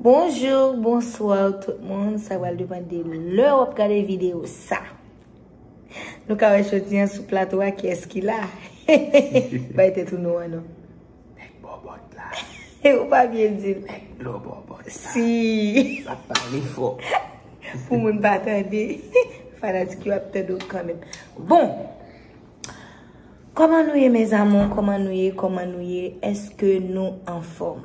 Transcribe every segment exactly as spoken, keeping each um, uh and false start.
Bonjou, bonswa tout moun. Sa pral depann de lè w ap gade videyo sa. Nou ka wè jodi an sou plato a kiyès ki la. Bay tèt ou non an non. Nèg bòbòt la. Ou pa byen di l. Nèg blo bòbòt la. Si. L ap pale fò. Pou moun pa tande. Fanatik yo ap tande w kanmenm. Bon. Kòman nou ye, mes amours? Kòman nou ye? Kòman nou ye? Èske nou anfòm?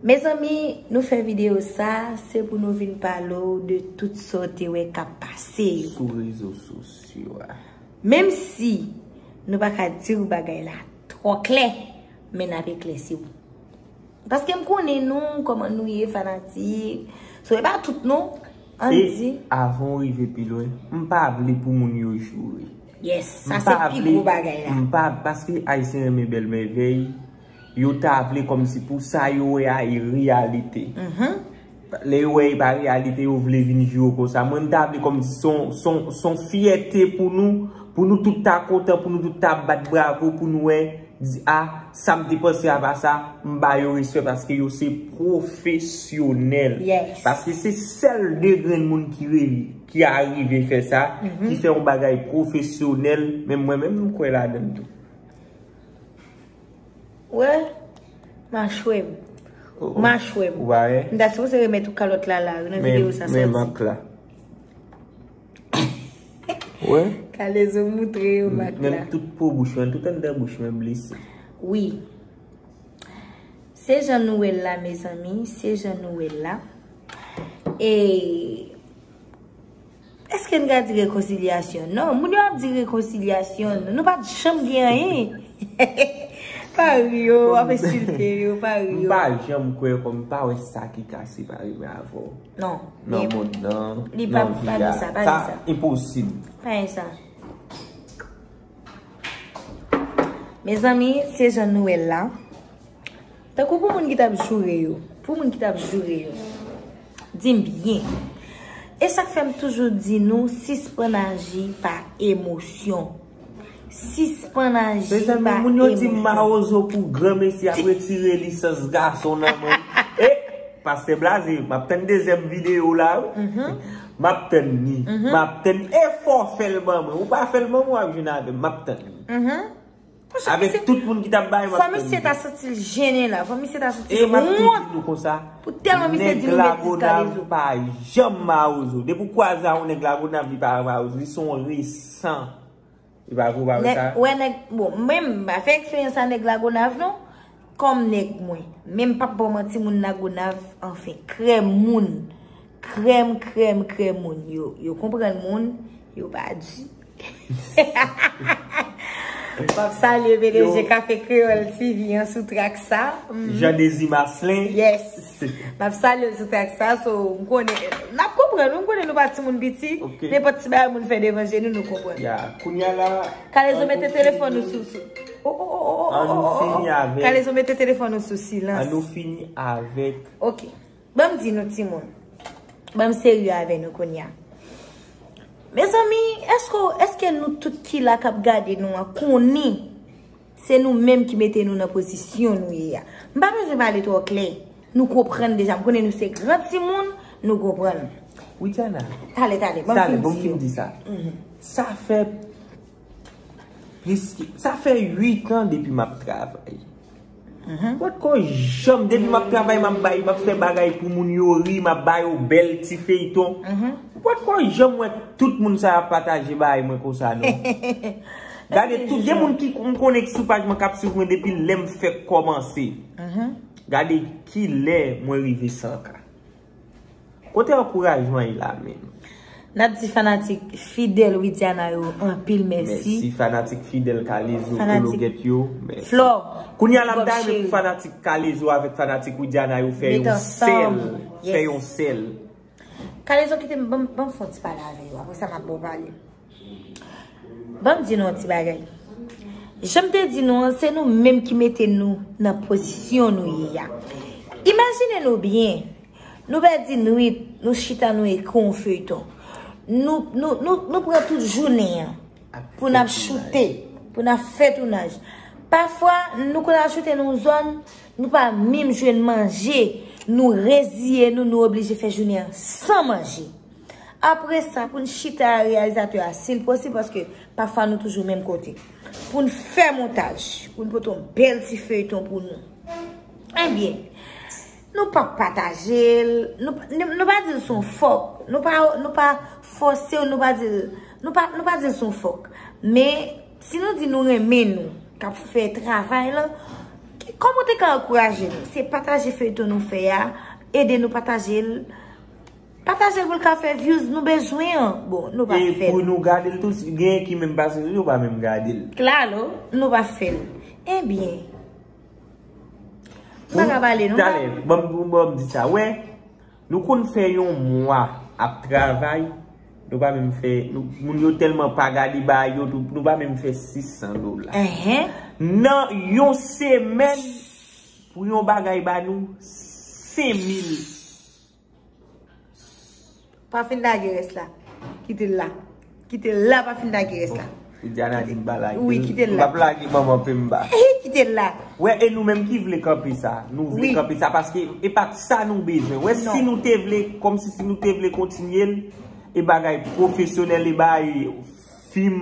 Mezanmi, nou fè videyo sa, se pou nou vin pale w de tout sa w te wè k ap pase yo. Sou rezo sosyo a. Menm si nou pa ka di w bagay la twò klè, men n ap eklèsi w. Paske m konnen nou, kòman nou ye, fanatik. So, e pa tout non, ann di. E avan w rive pi lwen, m pa vle pou moun yo joure. Yes, sa se pi gwo bagay la. M pa, paske Ayisyen renmen bèl mèvèy, yo ta vle kòmsi pou sa yo wè a e reyalite. Lè yo wè e pa reyalite, yo vle vin joure konsa. Mwen, m ta vle kòmsi se yon, se yon, se yon fyète pou nou, pou nou tout ta kontan, pou nou tout ta bat bravo, pou nou wè, di, a, sa m te panse a pa sa, m ba yo respè paske yo se pwofesyonèl. Yes. Paske se sèl de grenn moun ki re-, ki arive fè sa, ki fè yon bagay pwofesyonèl, men mwen menm, m kwè ladan l tou. Wè, machwè m. Oh, oh. Machwè m. Ou pa wè? M ta sipoze remèt ou kalòt la la, nan videyo sa sòti. Men, men mak la. Wè? Kalezo moutre yo mak la. Menm tout po bouch mwen, tout anndan bouch mwen blese. Wi. Se jan nou wè l la, mezanmi, se jan nou wè l la. E Èske n ka di rekonsilyasyon? Non, moun yo ap di rekonsilyasyon. Nou pa t janm gen anyen. Pa ri yo, w ap ensilte yo, pa ri yo. M pa janm kwè kòm m pa wè sa ki ka separe mwen avè w. Non, nan mond nan, nan vi a. Sa enposib. Pa gen sa. Mezanmi, se jan nou wè l la. Tankou pou moun ki t ap joure yo, pou moun ki t ap joure yo, di m byen. E sa k fè m toujou di nou, sispann aji pa emosyon. Sispann aji pa emosyon. Mezanmi, moun yo di m mawozo pou granmesi ap retire lisans gason nan men. E, pastè Blaze, m ap tann dezyèm videyo la, wi. M ap tann li. M ap tann li. E fò w fè l ban mwen. Ou pa fè l ban mwen, w ap jwenn avè m. M ap tann li. Avèk tout moun ki t ap bay, m ap tann li. Fò misye ta santi l jennen la. Fò misye ta santi l wont. E m ap tou di nou konsa, pou tèlman misye di nou betiz Kalezo. Nèg Lagonav pa janm mawozo. Depi w kwaze a yon nèg Lagonav, li pa mawozo. Li se yon resan. Li pa vre, ou pa wè sa? Wè nèg, bon, mwen, m pa fè eksperyans a nèg Lagonav, non. Kòm nèg mwen. Men m p ap ba w manti, moun Lagonav, anfen, krèm moun. Krèm, krèm, krèm moun. Yo, yo konprann moun, yo pa di. M ap salye P D G Kafe Kreyòl T V an sou trak sa. Jean Désir Marcelin. Yes. M ap salye l sou trak sa, so, m konnen, n ap konprann, m konnen nou pa timoun piti, nenpòt ti bagay moun fè devan je nou, nou konprann. Ya, kounye a la, Kalezo mete telefòn ou sou, sou, oh, oh, oh, oh, oh, oh, oh. Kalezo mete telefòn ou sou silans. An nou fini avèk. Ok. Ban m di nou, timoun. Ban m serye avè nou kounye a. Mezanmi, èske, èske nou tout ki la k ap gade nou an konnen se nou menm ki mete nou nan pozisyon nou ye a? M pa bezwen pale twò klè. Nou konprann deja. M konnen nou se gran timoun, nou konprann. Widiana. Talè, talè, ban m fin di yo. Talè, ban m fin di sa. Sa fè Plis ki, sa fè uit an depi m ap travay. Potko janm, depi m ap travay, m ap bay, m ap fè bagay pou moun yo ri, m ap ba yo bèl ti feyton. Potko janm wè tout moun sa y ap pataje bagay mwen konsa, non. Gade, tout, gen moun ki m konnen ki sou paj mwen k ap swiv mwen depi lè m fèk kòmanse. Gade kilè mwen rive san K. Kote ankourajman ye la menm? N ap di fanatik fidèl Widiana yo anpil mèsi. Mèsi fanatik fidèl Kalezo, Kologèt yo. Mèsi. Flò, kounye a la, m ta renmen pou fanatik Kalezo avèk fanatik Widiana yo fè yon sèl. Fè yon sèl. Kalezo, kite m, ban m, ban m fè yon ti pale avè yo. Apre sa, m ap ba w pale. Ban m di nou yon ti bagay. Jan m te di nou an, se nou menm ki mete nou nan pozisyon nou ye a. Imajine nou byen, nou pèdi nwit, nou chita, nou ekri yon feyton. Nou, nou, nou, nou pran tout jounen an pou n ap choute, pou n ap fè tounaj. Pafwa, nou konn al choute nan yon zòn, nou pa menm jwenn manje. Nou reziye nou, nou oblije fè jounen an san manje. Apre sa, pou n chita a reyalizatè a, si l posib, paske pafwa nou toujou menm kote. Pou n fè montaj, pou n pote yon bèl ti feyton pou nou. Ebyen, nou pa pataje l, nou, nou, nou pa di l se yon fòk, nou pa, nou pa fòse w, nou pa di l, nou pa, nou pa di l se yon fòk. Men, si nou di nou renmen nou, k ap fè travay lan, kòman w te ka ankouraje nou? Se pataje feyton nou fè a, ede nou pataje l. Pataje l pou l ka fè views nou bezwen an. Bon, nou pa fè l. E pou nou gade l tou, si genyen ki menm pase sou yo, pa menm gade l. Klalo, nou pa fè l. Ebyen, m pa ka pale, non. Talè, ban m, ban m di sa. Wè, nou konn fè yon mwa ap travay, nou pa menm fè, nou, moun yo tèlman pa gade bagay yo, nou, nou pa menm fè sis san dola. Nan yon semèn, pou yon bagay ba nou senk mil. Pa fin lage rès la. Kite l la. Kite l la, pa fin lage rès la. Widiana di m pa lage. Wi, kite l la. M p ap lage manman Pemba. Kite l la. Wè, e nou menm ki vle kanpe sa. Nou vle kanpe sa paske e pa t sa nou bezwen. Wè, si nou te vle, kòmsi si nou te vle kontinye l, e bagay pwofesyonèl, e bagay fim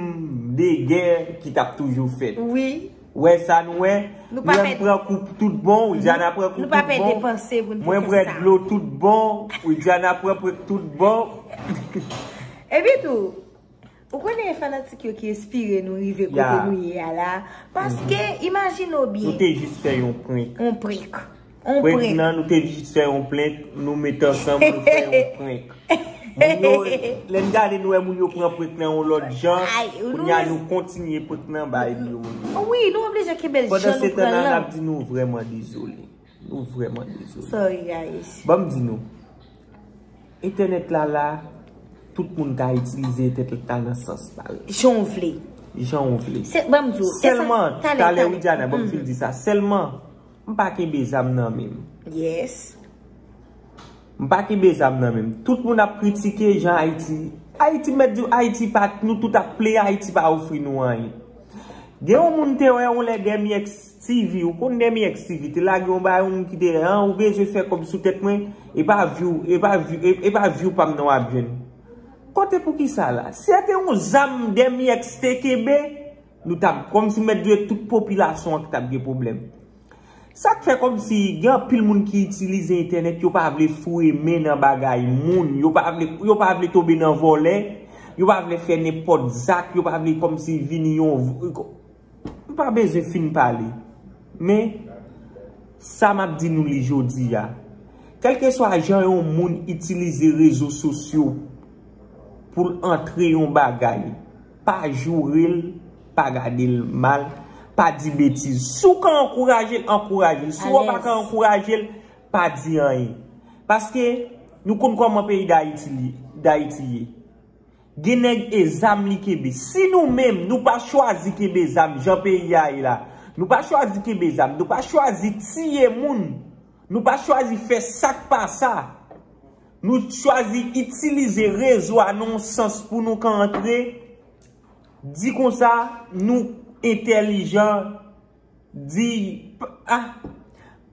de gè ki t ap toujou fèt. Wi. Wè sa nou wè? Nou pa pèdi. Mwen pran kou tout bon, Widiana pran kou tout bon. Nou pa pèdi panse pou n te fè sa. Mwen pran dlo tout bon, Widiana pran pran tout bon. Epi tou, ou konnen e fanatik yo ki enspire nou rive kote nou ye a la. Paske, imajine w byen. Nou te jis fè yon prank. Yon prank. Prank nan, nou te jis fè yon prank, nou met ansanm, nou fè yon prank. Moun yo, lè n gade nou wè moun yo pran prank nan yon lòt jan, kounye a nou kontinye prank nan bay li yo moun yo. Wi, nou oblije kenbe l jan nou pran l lan. Pandan se tan la, n ap di nou vrèman dezole. Nou vrèman dezole. Sorry, guys. Ban m di nou, entènèt la la, tout moun ka itilize entènèt la nan sans pa l. Jan w vle. Jan w vle. Se, ban m di w, sèlman, talè, Widiana, ban m fin di sa. Sèlman, m pa kenbe zam nan men m. Yes. M pa kenbe zam nan men m. Tout moun ap kritike jan Ayiti. Ayiti, m mèt di w, Ayiti pa, nou tout ap pleye, Ayiti pa ofri nou anyen. Gen yon moun te wè yon lè Demi X T V, ou konn Demi X T V, te lage yon bagay, yon moun ki te, an, ou bezwen fè kòb sou tèt mwen, e pa view, e pa view, e, e pa view pa m nan w ap jwenn. Kote poukisa la? Si se te yon zam Demi X te kenbe, nou t ap, kòmsi m mèt di w, tout popilasyon an ki t ap gen pwoblèm. Sa k fè kòmsi gen anpil moun ki itilize entènèt, yo pa vle foure men nan bagay moun, yo pa vle, yo pa vle tonbe nan vòlè, yo pa vle fè nenpòt zak, yo pa vle kòmsi vini yon, m pa bezwen fin pale. Men, sa m ap di nou li jodi a. Kèlkeswa jan yon moun itilize rezo sosyo pou l antre yon bagay, pa joure l, pa gade l mal, pa di betiz. Si w ka ankouraje l, ankouraje l. Si w pa ka ankouraje l, pa di anyen. Paske nou konn kòman peyi Dayiti li, Dayiti ye. Gen nèg e zam li kenbe. Si nou menm, nou pa chwazi kenbe zam jan peyi a ye la, nou pa chwazi kenbe zam, nou pa chwazi tiye moun, nou pa chwazi fè sa k pa sa, nou chwazi itilize rezo a nan yon sans pou nou ka antre, di konsa, nou entèlijan, di, p-, ah,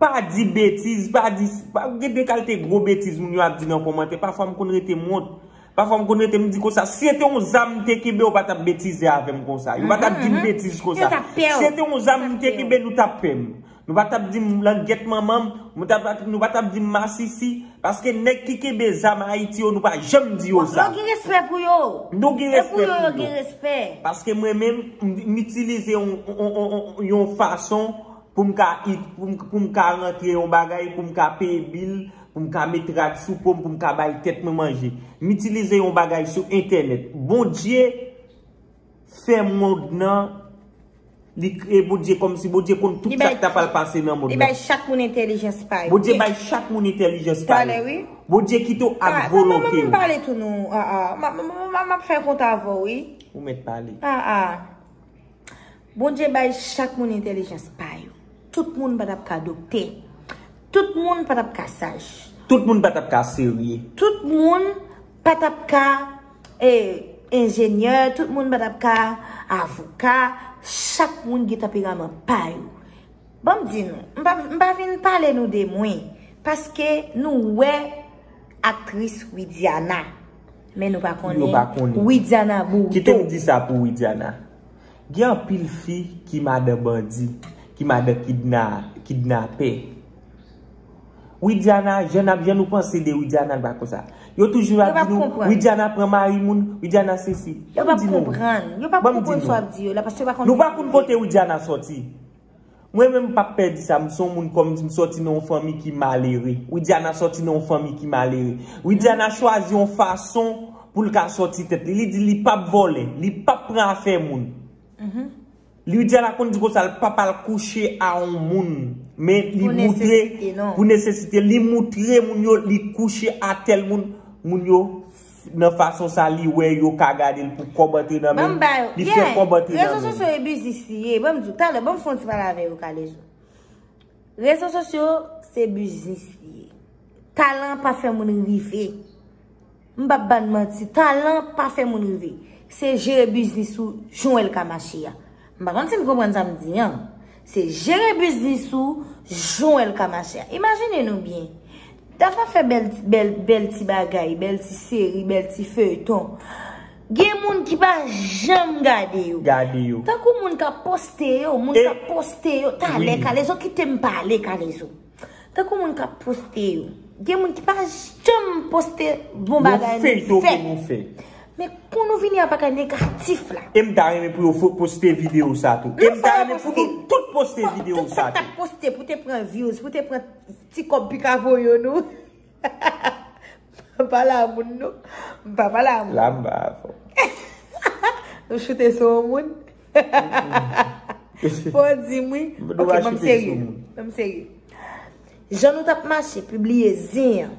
pa di betiz, pa di, pa, gen de kalite gwo betiz moun yo ap di nan kòmantè. Pafwa m konn rete m wont. Pafwa m konn rete m di konsa, si se te yon zam m te kenbe, yo pa t ap betize avè m konsa. Yo pa t ap di m betiz konsa. Si se te yon zam m te kenbe, nou t ap pè m. Nou pa t ap di m langèt manman m, nou t ap, nou pa t ap di m masisi. Paske nèg ki kenbe zam Ayiti yo, nou pa janm di yo sa. Yo gen respè pou yo. Nou gen respè pou yo. Paske mwen menm, m, m itilize yon, yon, yon, yon, yon fason pou m ka it-, pou m, pou m ka rantre yon bagay, pou m ka peye bil, pou m ka met rad sou po m, pou m ka bay tèt mwen manje. M itilize yon bagay sou entènèt. Bondye fè mond nan, li kreye Bondye kòmsi Bondye konn tout sa k ta pral pase nan mond nan. Li bay chak moun entèlijans pa yo. Bondye bay chak moun entèlijans pa yo. Bondye kite w ak volonte w. Pale tou non. Ah, ah. M ap fè kont avè w, wi. Ou mèt pale. Ah, ah. Bondye bay chak moun entèlijans pa yo. Tout moun pa t ap ka doktè. Tout moun pa t ap ka saj. Tout moun pa t ap ka serye. Tout moun pa t ap ka, e, enjenyè. Tout moun pa t ap ka avoka. Chak moun gen tanperaman pa yo. Ban m di nou, m pa, m pa vin pale nou de mwen. Paske nou wè aktris Widiana. Men nou pa Yo pa konnen. konnen Widiana Burrito. Kite m di sa pou Widiana. Gen anpil fi ki madan bandi, ki madan kidna, kidnapè. Widiana, jan ap jan nou panse de Widiana, l pa konsa. Yo toujou ap Yo p ap di nou, konprann. Widiana pran mari moun, Widiana sesi. Yo p ap konprann. Yo p ap Ban m di konprann nou. Sa w ap di yo la, paske yo pa konn Nou pa konn kote Widiana sòti. Mwen menm m p ap pè di sa, m se yon moun kòm m sòti nan yon fanmi ki malere. Widiana sòti nan yon fanmi ki malere. Widiana chwazi yon fason pou l ka sòti tèt li. Li di li p ap vòlè, li p ap pran afè moun. Widiana konn di konsa l p ap al kouche a yon moun. Men li Pou moutre nesesite, non. Pou nesesite, li moutre moun yo, li kouche a tèl moun, moun yo nan fason sa li wè yo ka gade l pou kòb antre nan men Ban m ba yo. Li fè kòb antre nan Rezo men sosyo e biznis li ye. Ban m di w, talè, ban m fè yon ti pale avè yo, Kalezo. Rezo sosyo se biznis li ye. Talan pa fè moun rive. M p ap ba n manti, talan pa fè moun rive. Se jere biznis ou jan w wè l ka mache a. M pa konn si n konprann sa m di an. Se jere biznis ou jan w wè l ka mache a. Imajine nou byen. Dava fè bèl, bèl, bèl ti bagay, bèl ti seri, bèl ti feyton. Gen moun ki pa janm gade yo. Gade yo. Tankou moun k ap poste yo, moun E- k ap poste yo. Talè, Wi. Kalezo, kite m pale, Kalezo. Tankou moun k ap poste yo. Gen moun ki pa janm poste bon Yon bagay feyton nou ke fè. Nou fè. Men pou nou vini an bagay negatif la. E m ta renmen pou yo fo- poste videyo sa tou. E m ta renmen pou nou tout poste videyo Tout sa sa k t tou. Ap poste pou te pran views, pou te pran ti kòb pikapo yo nou. M pa pale a moun nou. M pa pale a moun. La m ba avè w. Nou choute sou yon moun. Fò di m wi. Nou Ok, pa ban m choute serye. Sou moun. Ban m serye. Jan nou t ap mache, pibliye zen an.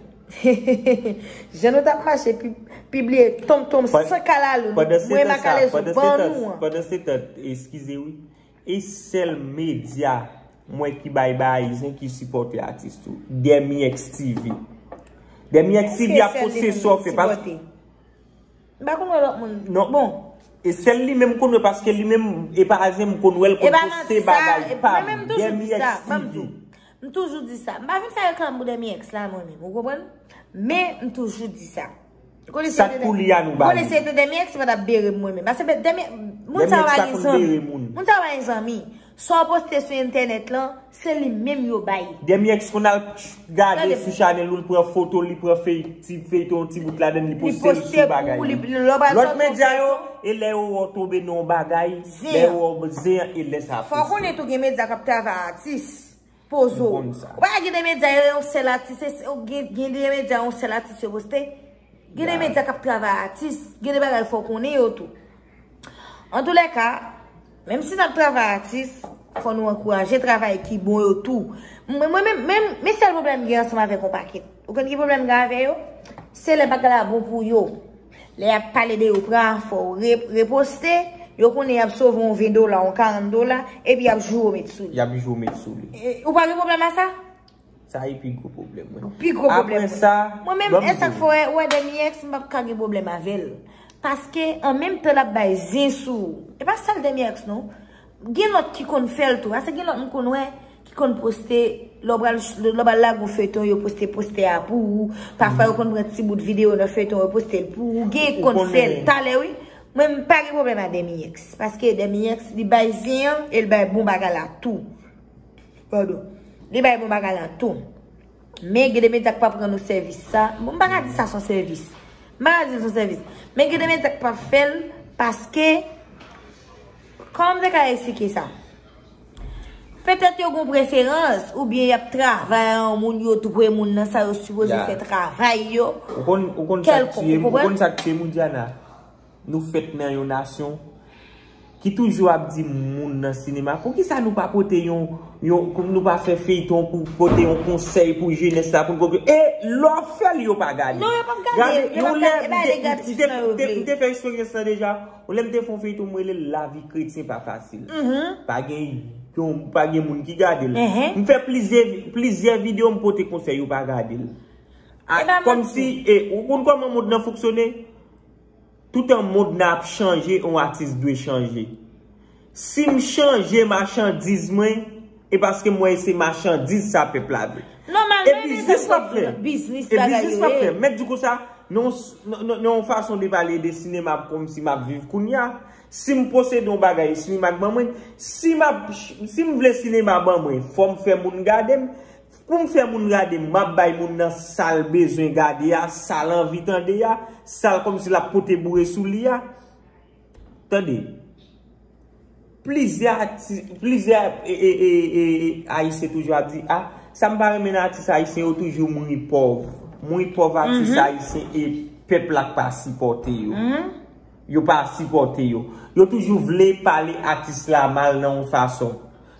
Jan nou t ap mache, pi- pibliye tonm tonm Pa- san kalalou. Pandan se Mwen tan sa, Makalezo, pandan se ban tan, nou an. Pandan se tan, eskize wi. E sèl medya mwen ki bay bay zen ki sipòte atis tou. Dèmi X T V. Dèmi X T V ap poste sa w fè paske M pa konn wè lòt moun. Non. Bon. E sèl li menm konn wè paske li menm e pa zen m konn wè l konn E pa poste manti sa, bagay e pa mwen menm m toujou di sa, ban m di w. Dèmi X T V. M toujou di sa. M pa vin fè reklam pou Dèmi X la mwen menm, ou konprann? Men m toujou di sa. Sa k pou li a nou ba Konnen se te Dèmi X pa t ap bere m mwen menm. Paske Dèmi, moun sa yo pa gen zanmi. Moun sa yo pa gen zanmi. Sa w poste sou entènèt lan, se li menm yo bay. Dèmi X konn al gade sou chanèl ou, l pran foto, li pran fey, ti feyton, ti bout ladan, li poste l sou bagay. Lòt medya yo, e lè yo wè w tonbe nan yon bagay, lè yo wè w zen an, e lè sa. Fò w konnen tou gen medya k ap travay atis. Pozo. Ou pa gen de medya yo yon sèl atis, gen de medya yon sèl atis yo poste. Gen de medya k ap travay atis, gen de bagay fò w konnen yo tou. Antoulèka, menm si n ap travay atis, fò nou ankouraje travay ki bon yo tou. Mwen menm, men sèl pwoblèm m gen ansanm avèk yon pakèt. Ou konn ki pwoblèm m gen avè yo? Se lè bagay la bon pou yo. Lè y ap pale de yo pran afè w, re- reposte, yo konnen y ap sove yon ven dola, yon karant dola, epi y ap joure w met sou li. Y ap joure w met sou li. E, ou pa gen pwoblèm a sa? Sa e pi gwo pwoblèm mwen. Pi gwo pwoblèm mwen. Apre sa, mwen menm, e sa k fè w wè Dèmi X, m p ap ka gen pwoblèm avè l. Paske an menm tan l ap bay zen sou ou. E pa sèl Dèmi X non. Gen lòt ki konn fè l tou. Paske gen lòt m konn wè ki konn poste, lè w pral, lè w pral lage yon feyton, yo poste postè a pou ou. Pafwa yo konn pran ti bout videyo nan feyton, yo poste l pou ou. Gen ki konn fè l talè wi. Mwen m pa gen pwoblèm a Dèmi X. Paske Dèmi X, li bay zen an e l bay bon bagay la tou. Padon. Li bay bon bagay la tou. Men gen de medya k p ap rann ou sèvis sa. Bon, m pa ka di sa se yon sèvis. M pa ka di se yon sèvis. Men gen de medya k p ap fè l paske, kòman m te ka eksplike sa? Petèt yo gen preferans, oubyen y ap travay a yon moun, yo dwe moun nan sa yo sipoze fè travay yo. Ou konn, ou konn sa k tiye m, ou konn sa k tiye m, Widiana? Nou fèt nan yon nasyon ki toujou ap di moun nan sinema, poukisa nou pa pote yon, yon, nou pa fè feyton pou pote yon konsèy pou jenès la, pou n konprann? E lè w ap fè l, yo pa gade. Non, yo p ap gade. Gade, yo p ap gade, e pa de gratis nan yo vle. M te fè eksperyans lan deja. Yon lè m te fè yon feyton, m rele l Lavi kretyen pa fasil. Pa gen yon, pa gen moun ki gade l. M fè plizyè, plizyè videyo, m pote konsèy, yo pa gade l. Kòmsi, e, ou konn kòman mond nan fonksyone? Toutan mond nan ap chanje, yon atis dwe chanje. Si m chanje machandiz mwen, E paske m wè se machandiz sa pèp la vle. Nòmalman, e biznis w ap fè. Biznis e bagay biznis yo w ap fè. Mèt di konsa, non, non, non, non, yon fason de pale de sinema kòmsi m ap viv kounye a. Si m posede yon bagay, sinema k ban mwen, si m ap, si m vle sinema ban mwen, fò m fè moun gade m. Pou m fè moun gade m, m ap bay moun nan sa l bezwen gade a, sa l anvi tande a, sa l kòmsi l ap pote boure sou li a. Tande, plizyè ati-, plizyè, e, e, e, e, Ayisyen toujou ap di, a, sa m pa renmen nan atis ayisyen yo toujou mouri pòv. Mouri pòv atis ayisyen e pèp la k pa sipòte yo. Yo pa sipòte yo. Yo toujou vle pale atis la mal nan yon fason.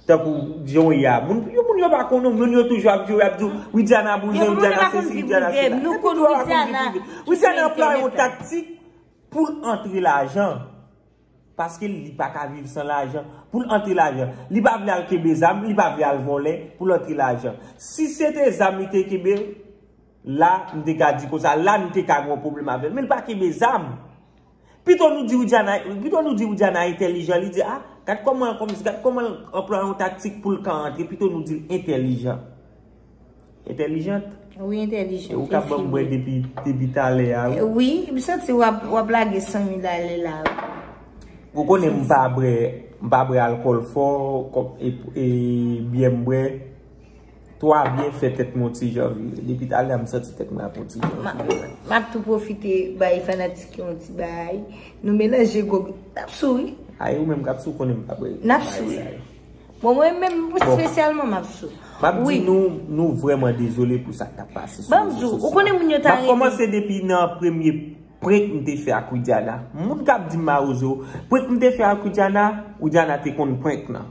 Tankou jan w ye a. Moun, yo, moun yo pa konnen, moun yo toujou ap jwe, ap di, Widiana bouzen, Widiana sesi, Widiana sela. Epi tou a konn Widiana. Widiana anplwaye yon taktik pou l antre lajan. Paske li pa ka viv san lajan. Pou l antre lajan. Li pa vle al kenbe zam, li pa vle al vòlè pou l antre lajan. Si se te zam li te kenbe, la, m te ka di konsa, la, m te ka gen yon pwoblèm avè l. Men l pa kenbe zam. Pito nou di Widiana, pito nou di Widiana entèlijan, li di, a, gad kòman, kòman, gad kòman l anplwaye yon taktik pou l ka antre, pito nou di l entèlijan. Entèlijant. Wi, entèlijan. E ou ka ban m bwè depi, depi talè a, wi. Wi, m santi w ap, w ap lage san mil ale la, wi. Ou konnen m pa bwè, m pa bwè alkòl fò, kòm, e, e, byè m bwè. Twa byen fè tèt mwen yon ti jan vire. Depi talè a m santi tèt mwen ap yon ti jan vire. M ap tou pwofite bay fanatik yo yon ti bay. Nou melanje gwo, n ap sou wi. Ay, ou menm k ap sou konnen m pa bwè. N ap sou wi. Bon, mwen menm espesyalman m ap sou. M ap di nou, nou vrèman dezole pou sa k t ap pase sou rezo sosyo. Ban m di w, ou konnen moun yo ta rete. M ap kòmanse depi nan premye prank m te fè ak Widiana. Moun k ap di m mawozo, prank m te fè ak Widiana, Widiana te konn prank nan.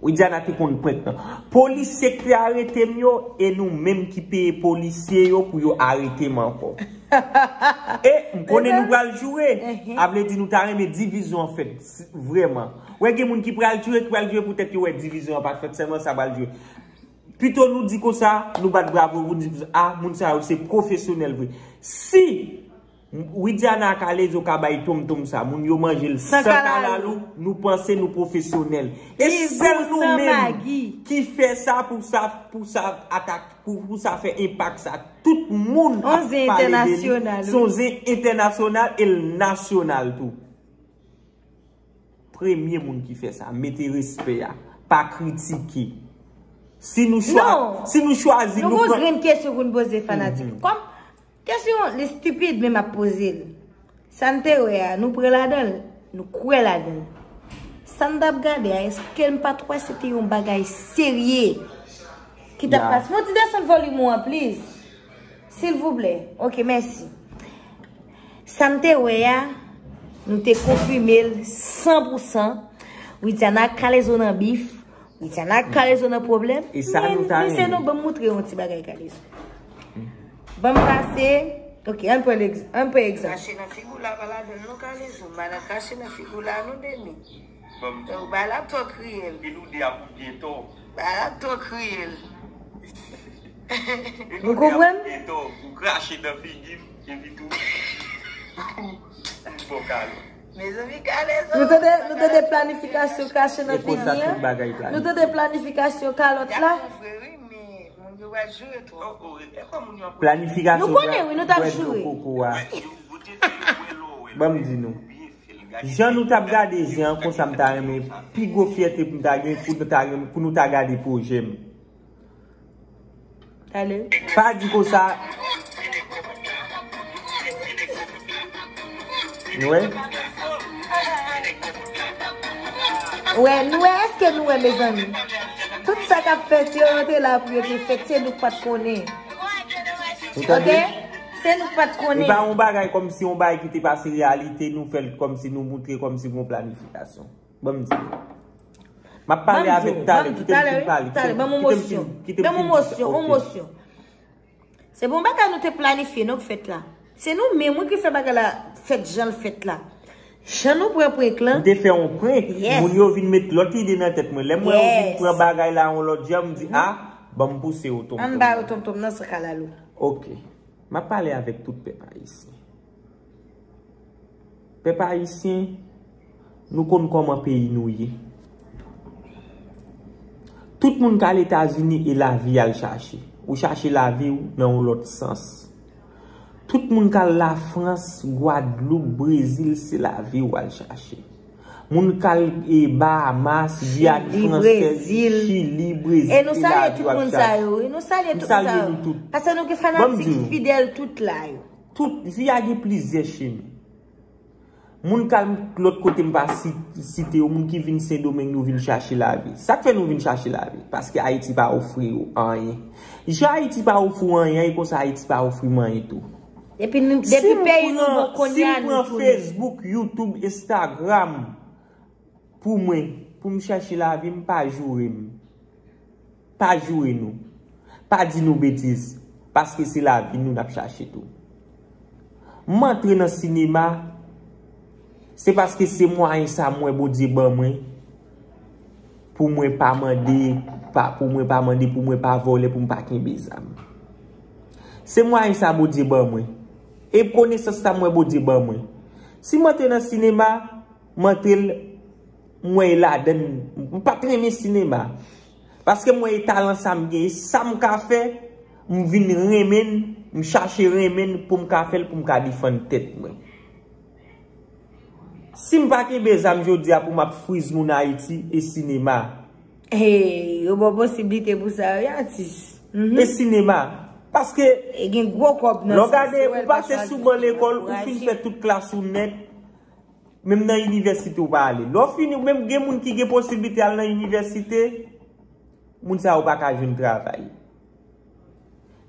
Widiana te konn prank nan. Polisye k te arete m yo, e nou menm ki peye polisye yo pou yo arete m ankò. E m konnen nou pral joure. A vle di nou ta renmen divizyon an fèt, vrèman. Wè gen moun ki pral joure, ki pral joure poutèt yo wè divizyon an pa t fèt, sèlman sa pral joure. Pito nou di konsa, nou bat bravo, nou di, a, moun sa yo se pwofesyonèl vre. Si Widiana ak Kalezo ka bay tonmtonm sa, moun yo manje l san kalalou, nou panse nou pwofesyonèl. E sèl nou menm ki fè sa pou sa, pou sa atak, pou, pou sa fè enpak sa. Tout moun ap pale de li. Se yon zen entènasyonal e l nasyonal tou. Premye moun ki fè sa, mete respè a, pa kritike. Si nou chwa-, si nou chwazi, nou pran. Nou gon grenn kesyon pou n poze fanatik. Kòm kesyon li stipid, men m ap poze l. Sa n te wè a, nou pran ladan l, nou kwè ladan l. Sa n t ap gade a, èske n pa t wè se te yon bagay serye ki t ap pase? Fon ti desann volim ou an, please. Silvouplè. Ok, mèsi. Sa n te wè a, nou te konfime l san pou san. Widiana ak Kalezo nan bif. Widiana ak Kalezo nan pwoblèm. E sa nou ta renmen. Men, mesye, non, ban m moutre yon ti bagay Kalezo. Ban m pase. Ok, ann pran egz-, ann pran egzanp. Kache nan figi w la, pa ladan l non, Kalezo. Madan kache nan figi w la, non, Demi. Ou bay la twò kriyèl. Epi nou de ap byen tò. Bay la twò kriyèl. Ou konprann? Epi nou de ap byen tò. Ou krache nan figi m, epi tou. Ou bon kalòt. Mezanmi, Kalezo. Nou tande, nou tande planifikasyon kache nan figi an. Nou tande planifikasyon kalòt la. Vre, wi, men moun yo pral joure twò. Planifikasyon. Nou konnen, wi, nou t ap joure. Ban m di nou. Jan nou t ap gade zen an, konsa m ta renmen, pi gwo fyète pou m ta gen, pou nou ta gen, pou nou ta gade pwojè m. Talè. Pa di konsa. Nou wè? Wè, nou wè, èske nou wè, mezanmi? Tout sa k ap fèt yo, yo te la pou yo te fèt, se nou k pa t konnen. Ou tande? Ok? Se nou k pa t konnen. E pa yon bagay kòmsi yon bagay ki te pase reyalite, nou fè l kòmsi nou moutre kòmsi gon planifikasyon. Ban m di nou. M ap pale avèk talè, kite m fin pale, kite m fin, kite m fin, kite m fin di sa. Ok. Ban m yon mosyon, yon mosyon. Se pa yon bagay nou te planifye, non, k fèt la. Se nou menm, wi, ki fè bagay la fèt jan l fèt la. Jan nou pran prank lan. M te fè yon prank. Yes. Moun yo vin met lòt ide nan tèt mwen. Lè m wè yo vin pran bagay la yon lòt jan, m di, a, ban m pouse yo tonmtonm. Ann ba yo tonmtonm nan san kalalou. Ok. M ap pale avèk tout pèp ayisyen. Pèp ayisyen, nou konn kòman peyi nou ye. Tout moun k al Etazini e lavi y al chache. Ou chache lavi w nan yon lòt sans. Tout moun k al Lafrans, Gwadloup, Brezil, se lavi w al chache. Moun k al e Bahamas, Giyàn Fransèz, Chili, Brezil, e lavi w ap chache. E nou salye tout moun sa yo, wi. Nou salye tout moun sa yo. Paske nou gen fanatik fidèl tout la yo. Tout vi a gen plizyè chemen. Moun k al lòt kote m pa si- site yo, moun ki vin Sendomeng, nou vin chache lavi. Sa k fè nou vin chache lavi? Paske Ayiti pa ofri yo anyen. Jan Ayiti pa ofri w anyen, e konsa Ayiti pa ofri m anyen tou. Depi nou, depi peyi nou bon kounye a, nou tounen. Si m pran Facebook, YouTube, Instagram, pou mwen, pou m chache lavi m, pa joure m. Pa joure nou. Pa di nou betiz. Paske se lavi nou n ap chache tou. M antre nan sinema, se paske se mwayen sa m wè Bondye ban mwen, pou mwen pa mande, pa, pou mwen pa mande, pou mwen pa vòlè, pou m pa kenbe zam. Se mwayen sa Bondye ban mwen. E konesans sa m wè Bondye ban mwen. Si m antre nan sinema, m antre l, m wè e ladann, m pa t renmen sinema. Paske m wè e talan sa m gen, e sa m ka fè, m vin renmen l, m chache renmen l pou m ka fè l, pou m ka defann tèt mwen. Si m pa kenbe zam jodi a pou m ap friz moun Ayiti, e sinema. Hey, yo ba w posiblite pou sa, wi, atis. Mhm. E sinema. Paske, e gen gwo kòb nan sa, lè w gade, ou pase sou ban lekòl, ou fin fè tout klas ou nèt, menm nan inivèsite ou pa ale. Lè w fini, ou menm gen moun ki gen posiblite al nan inivèsite, moun sa yo pa ka jwenn travay.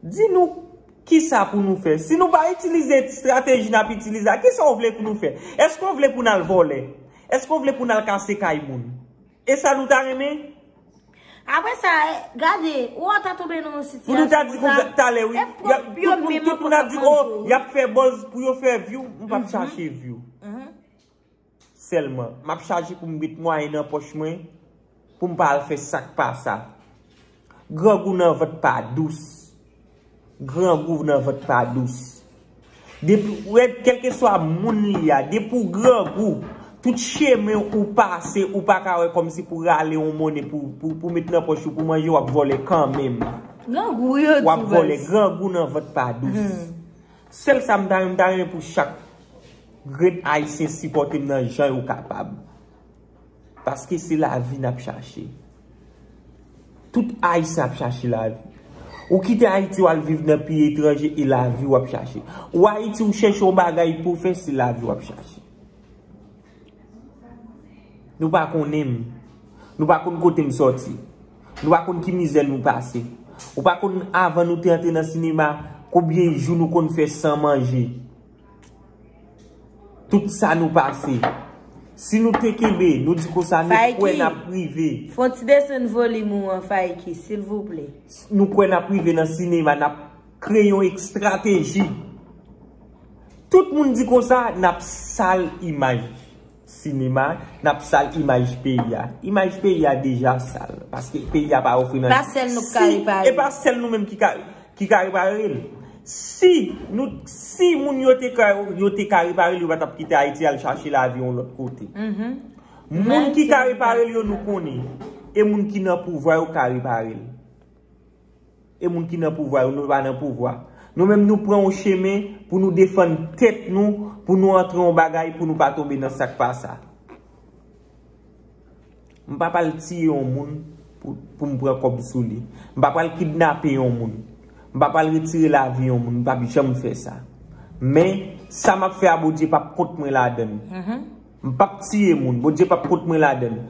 Di nou kisa pou nou fè. Si nou pa itilize estrateji n ap itilize a, kisa w vle pou nou fè? Èske w vle pou n al vòlè? Èske w vle pou n al kase kay moun? E sa nou ta renmen? Apre sa, e, gade, ou ta tonbe nan yon sitiyasyon konsa. Pou nou ta di konsa talè, wi. E pwòp yo menm ankò k ap manje w. Y ap fè buzz pou yo fè view, m p ap chache view. Sèlman, m ap chache pou m met mwayen nan pòch mwen, pou m pa al fè sa k pa sa. Grangou nan vant pa dous. Grangou nan vant pa dous. Depi, ou wè, kèlkeswa moun li a, depi w grangou, tout chemen ou pase, ou pa ka wè kòmsi pou rale yon monnen pou, pou, pou met nan pòch ou, pou manje, w ap vòlè kanmenm. Grangou yo di baz. W ap vòlè, grangou nan vant pa dous. Hmm. Sèl sa m ta renmen, m ta renmen pou chak grenn Ayisyen sipòte m nan jan yo kapab. Paske se lavi n ap chache. Tout Ayisyen ap chache lavi. Ou kite Ayiti, w al viv nan peyi etranje, e lavi w ap chache. Ou Ayiti, ou chèche yon bagay pou w fè, se lavi w ap chache. Nou pa konnen m. Nou pa konn kote m sòti. Nou pa konn ki mizè nou pase. Ou pa konn, avan nou te antre nan sinema, konbyen jou nou konn fè san manje. Tout sa nou pase. Si nou te kenbe, nou di konsa, nou kwè n ap rive. Fè yon ti desann volim ou an, Faiki, silvouplè. Nou kwè n ap rive nan sinema, n ap kreye yon estrateji. Tout moun di konsa, n ap sal imaj sinema, n ap sal imaj peyi a. Imaj peyi a deja sal, paske peyi a pa ofri nan. Pa sèl nou k ka repare. E pa sèl nou menm ki ka, ki ka repare l. Si nou, si moun yo te ka, yo te ka repare l, yo pa t ap kite Ayiti al chache lavi yon lòt kote. Mhm. Moun ki ka repare l yo, nou konnen. E moun ki nan pouvwa yo ka repare l. E moun ki nan pouvwa yo, nou pa nan pouvwa. Nou menm nou pran yon chemen pou nou defann tèt nou, pou nou antre yon bagay, pou nou pa tonbe nan sa k pa sa. M pa pral tiye yon moun pou, pou m pran kòb sou li. M pa pral kidnape yon moun. M pa pral retire lavi yon moun. M p ap janm fè sa. Men, sa m ap fè a, Bondye p ap kont mwen ladan l. Mhm. M p ap tiye moun. Bondye p ap kont mwen ladan l.